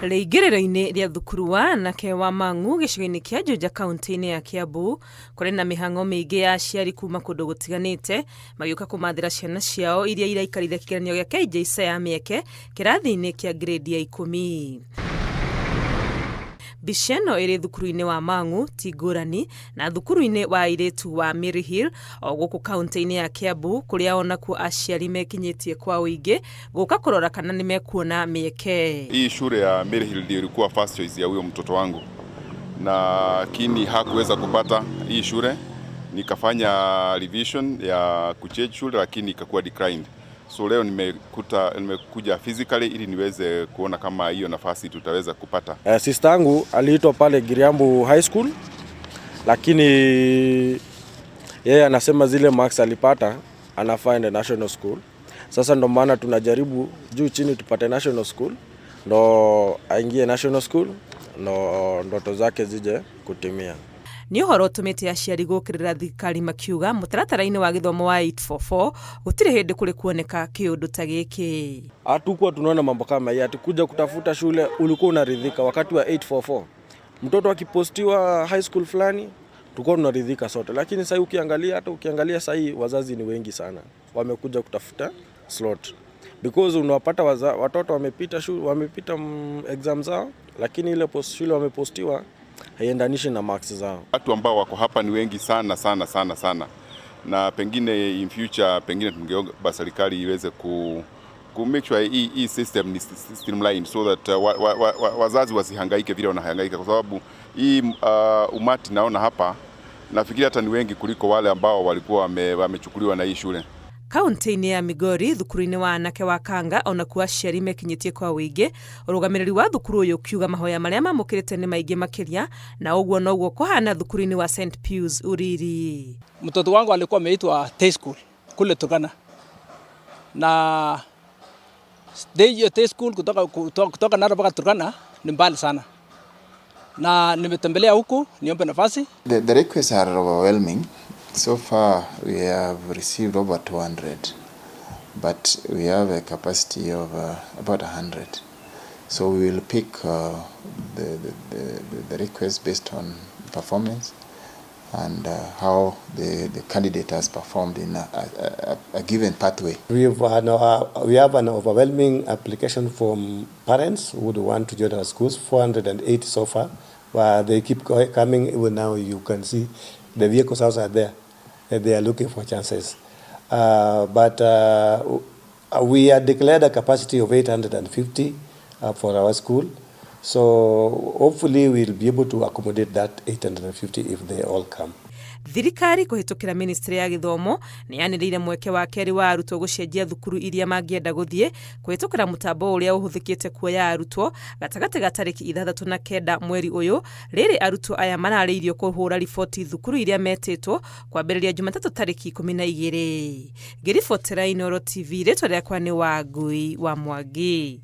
Rĩingĩrĩro-inĩ rĩa thukuru wa anake wa Mang'u gĩcigo-inĩ kĩa Juja kaunti-inĩ ya Kiambu, kũrĩ na mĩhang'o mĩingĩ ya aciari kuma kũndũ gũtiganĩte magĩũka kũmathĩra ciana ciao iria iraikarire kĩgeranio gĩa KJSEA mĩeke kĩrathi-inĩ kĩa grade ya 10. Mbica ĩno ĩrĩ thukuru-inĩ wa Mang'u ti ngũrani na thukuru-inĩ wa airĩtu wa Maryhill o gũkũ kaunti-inĩ ya Kiambu, kũrĩa onakuo aciari mekinyĩtie kwa ũingĩ gũka kũrora kana nĩ mekuona mĩeke. Hii shule ya Maryhill ndio ilikuwa first choice ya huyo mtoto wangu, lakini hakuweza kupata hii shule. Nikafanya revision ya kuchange shule, lakini ikakuwa declined. So leo nimekuja physically ili niweze kuona kama hiyo nafasi tutaweza kupata. Sister yangu aliitwa pale Giriambu High School, lakini yeye anasema zile marks alipata anafaa ende national school. Sasa ndo maana tunajaribu juu chini tupate national school, ndo aingie national school, ndo ndoto zake zije kutimia. Nĩ ũhoro ũtũmĩte aciari gũkĩrĩra thirikari makiuga mũtaratara-inĩ wa gĩthomo wa 844 gũtirĩ hĩndĩ kũrĩ kuoneka kĩũndũ ta gĩkĩ. Hatukuwa tunaona mambo kama hii, ati kuja kutafuta shule ulikuwa unaridhika wakati wa 844. Mtoto akipostiwa high school fulani tulikuwa tunaridhika sote, lakini sasa ukiangalia, hata ukiangalia sasa wazazi ni wengi sana wamekuja kutafuta slot, because unawapata watoto wamepita shule, wamepita exam zao, lakini ile post shule wamepostiwa haiendanishi na marks zao. Watu ambao wako hapa ni wengi sana sana sana sana, na pengine in future pengine tungeomba serikali iweze ku make sure hii system ni streamlined so that wazazi wasihangaike vile wanahangaika, kwa sababu hii umati naona hapa nafikiri hata ni wengi kuliko wale ambao walikuwa wamechukuliwa na hii shule. Kaunti-inĩ ya Migori, thukuru-inĩ wa anake wa Kanga onakuo aciari mekinyĩtie kwa ũingĩ, ũrũgamĩrĩri wa thukuru ũyũ ũkiuga mahoya marĩa mamũkĩrĩte nĩ maingĩ makĩria, na ũguo noguo kũhana thukuru-inĩ wa St Pius Uriri. Mtoto wangu alikuwa ameitwa day school kule Turkana, na day school kutoka Narok mpaka Turkana ni mbali sana, na nimetembelea huku niombe nafasi. The requests are overwhelming. So far we have received over 200, but we have a capacity of about 100. So we will pick the requests based on performance and how the candidate has performed in a given pathway. We have an overwhelming application from parents who would want to join our schools, 480 so far. But they keep coming. Even now you can see the vehicles outside there. They are looking for chances. But we had declared a capacity of 850 for our school. So hopefully we'll be able to accommodate that 850 if they all come. Thirikari kũhĩtũkĩra ministry ya gĩthomo nĩ yanĩrĩire mweke wa kerĩ wa arutwo gũcenjia thukuru iria mangĩenda gũthiĩ kũhĩtũkĩra mũtambo ũrĩa ũhũthĩkĩte kuoya arutwo gatagatĩ ga tarĩki 6 na 9 mweri ũyũ. Rĩrĩ arutwo aya mararĩirio kũhũra riboti thukuru iria metĩtwo kwambĩrĩria Jumatatũ tarĩki 12. Ngĩribotera Inooro TV, rĩtwa rĩakwa nĩ Wangui wa Mwangi.